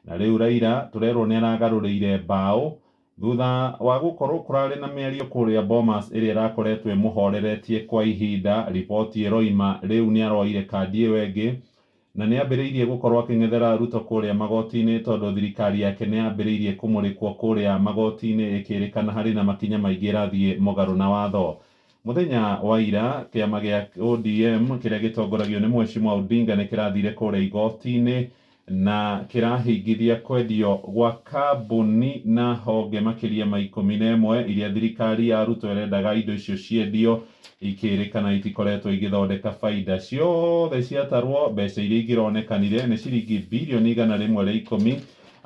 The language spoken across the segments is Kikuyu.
Na rĩu Raila tũrerwo nĩ aragarũrĩire mbaũ thutha wa gũkorwo kũrarĩ na mĩario kũrĩa Bomas ĩrĩa ĩrakoretwo ĩmũhoreretie kwa ihinda. Riboti ĩroima rĩu nĩ aroire kandi ĩyo ĩngĩ na nĩ ambĩrĩirie gũkorwo akĩng'ethera Ruto kũrĩa magoti-inĩ, tondũ thirikari yake nĩ yambĩrĩirie kũmũrĩkwo kũrĩa magoti-inĩ ĩkĩrĩkana harĩ na makinya maingĩ ĩrathiĩ mũgarũ na watho. Mũthenya wa ira, kĩama gĩa ODM kĩrĩa gĩtongoragio nĩ Mheshimiwa Odinga nĩ kĩrathire kũrĩa igoti-inĩ na kĩrahingithia kwendio gwa kambuni na honge makĩria ma 11 iria thirikari ya Ruto ĩrendaga indo icio ciendio, ikĩrĩkana itikoretwo igĩthondeka baida. Ciothe ciatarwo, mbeca iria ingĩronekanire nĩ ciringi birioni 110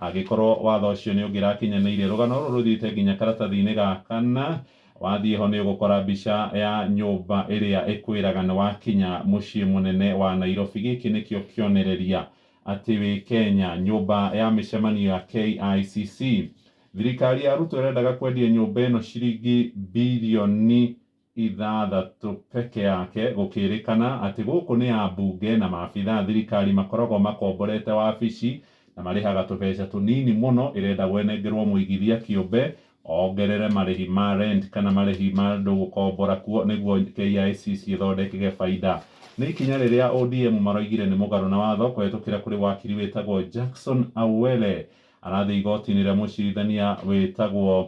angĩkorwo watho ũcio nĩ ũngĩrakinyanĩire. Rũgano rũrũ rũthiĩte nginya karatathi-inĩ ga kana. Wathiĩ ho nĩ ũgũkora mbica ya nyũmba ĩrĩa ĩkwĩraga nĩ wakinya mũciĩ mũnene wa Nairobi. Gĩkĩ nĩkĩo kĩonereria atĩ wĩ Kenya, nyũmba ya mĩcemanio ya KICC. Thirikari ya Ruto ĩrendaga kwendia nyũmba ĩno ciringi birioni 6 peke yake, gũkĩrĩkana atĩ gũkũ nĩ ambunge na maabitha a thirikari makoragwo makomborete wabici na marĩhaga tũbeca tũnini mũno. Ĩrenda gwenengerwo mũigithia kĩũmbe ongerere marĩhi ma rent kana marĩhi ma andũ gũkombora kuo nĩguo KICC ĩthondekege baida. Nĩ ikinya rĩrĩa ODM maroigire nĩ mũgarũ na watho kũhetũkĩra kũrĩ wakiri wĩtagwo Jackson Awele. Arathiĩ igoti-inĩ rĩa mũcirithania wĩtagwo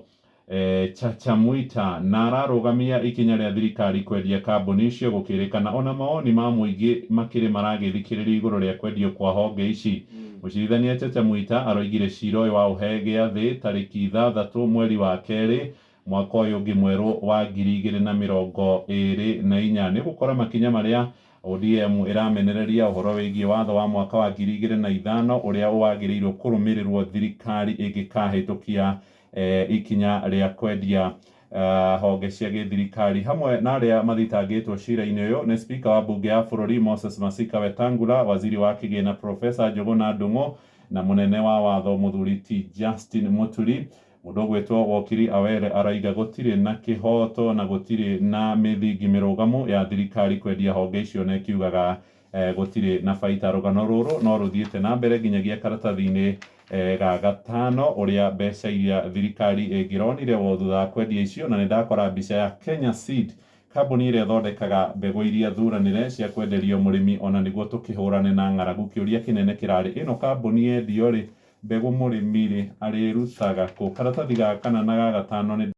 Chacha Mwita na ararũgamia ikinya rĩa thirikari kwendia kambuni icio, gũkĩrĩkana ona mawoni ma mũingĩ makĩrĩ maragĩthikĩrĩrio igũrũ rĩa kwendio kwa honge ici. Mũcirithania Chacha Mwita aroigire cira ũyũ wa ũhe gĩathĩ tarĩki 6 mweri wa kerĩ mwaka ũyũ ũngĩ mwerũ wa 2024. Nĩ gũkora makinya marĩa ODM ĩramenereria ũhoro wĩgiĩ watho wa mwaka wa 2005 ũrĩa wagĩrĩirwo kũrũmĩrĩrwo thirikari ĩngĩkahĩtũkia ikinya rĩa kwendia honge cia gĩthirikari. Hamwe na arĩa mathitangĩtwo cira-inĩ ũyũ nĩ spika wa mbunge ya bũrũri Moses Masika Wetangula, waziri wa kĩgĩna Profesa Njũgũna Ndung'u na mũnene wa watho mũthuri T Justin Muturi. Mũndũ ũgwĩtwo Wokiri Awere araiga gũtirĩ na kĩhoto na gũtirĩ na mĩthingi mĩrũgamu ya thirikari kwendia honge icio, na ĩkiugaga gũtirĩ na baita. Rũgano rũrũ no rũthiĩte na mbere nginyagia karatathi-inĩ ga gatano, ũrĩa mbeca iria thirikari ĩngĩronire wo thutha wa kwendia icio. Na nĩ ndakora mbica ya Kenya Seed, kambuni ĩrĩa ĩthondekaga mbegũ iria thuranĩre cia kwenderio mũrĩmi ona nĩguo tũkĩhũrane na ng'aragu. Kĩũria kĩnene kĩrarĩ, ĩno kambuni yendio rĩ, mbegũ mũrĩmi rĩ arĩrutaga kũ? Karatathi ga kana na ga gatano nĩ